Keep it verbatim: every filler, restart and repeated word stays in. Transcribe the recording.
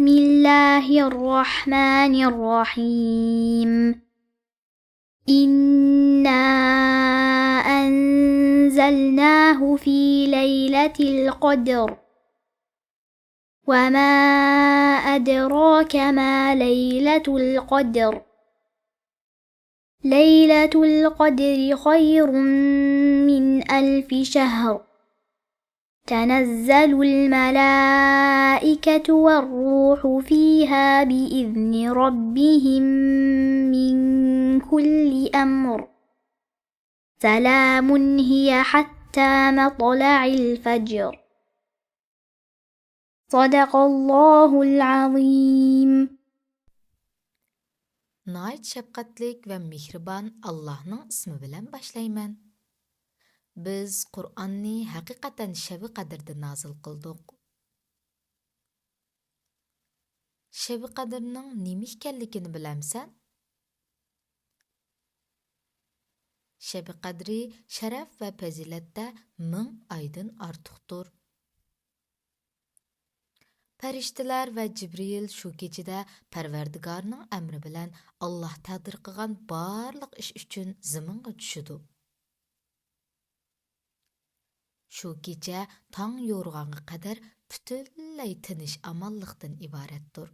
الله الرحمن الرحيم. إنا أنزلناه في ليلة القدر. وما أدراك ما ليلة القدر. ليلة القدر خير من ألف شهر. تنزل الملائكة والروح فيها بإذن ربهم من كل أمر. سلام هي حتى مطلع الفجر. صدق الله العظيم. ناھايىتى شەپقەتلىك ۋە مېھرىبان ئاللاھنىڭ ئىسمى بىلەن باشلايمەن. بىز قۇرئاننى ھەقىقەتەن شەبى قەدىردە نازىل قىلدۇق. شەبى قەدىرنىڭ نېمە ئىكەنلىكىنى بىلەمسەن؟ شەبى قەدرى شەرەپ ۋە پەزىلەتتە مىڭ ئايدىن ئارتۇقتۇر. پەرىشتىلەر ۋە جىبرىئىل شۇ كېچىدە پەرۋەردىگارنىڭ ئەمرى بىلەن ئاللاھ تەقدىر قىلغان بارلىق ئىش ئۈچۈن زېمىنغا چۈشىدۇ. شۇ كېچە تاڭ يورۇغانغا قەدەر پۈتۈنلەي تىنچ-ئامانلىقتىن ئىبارەتتۇر.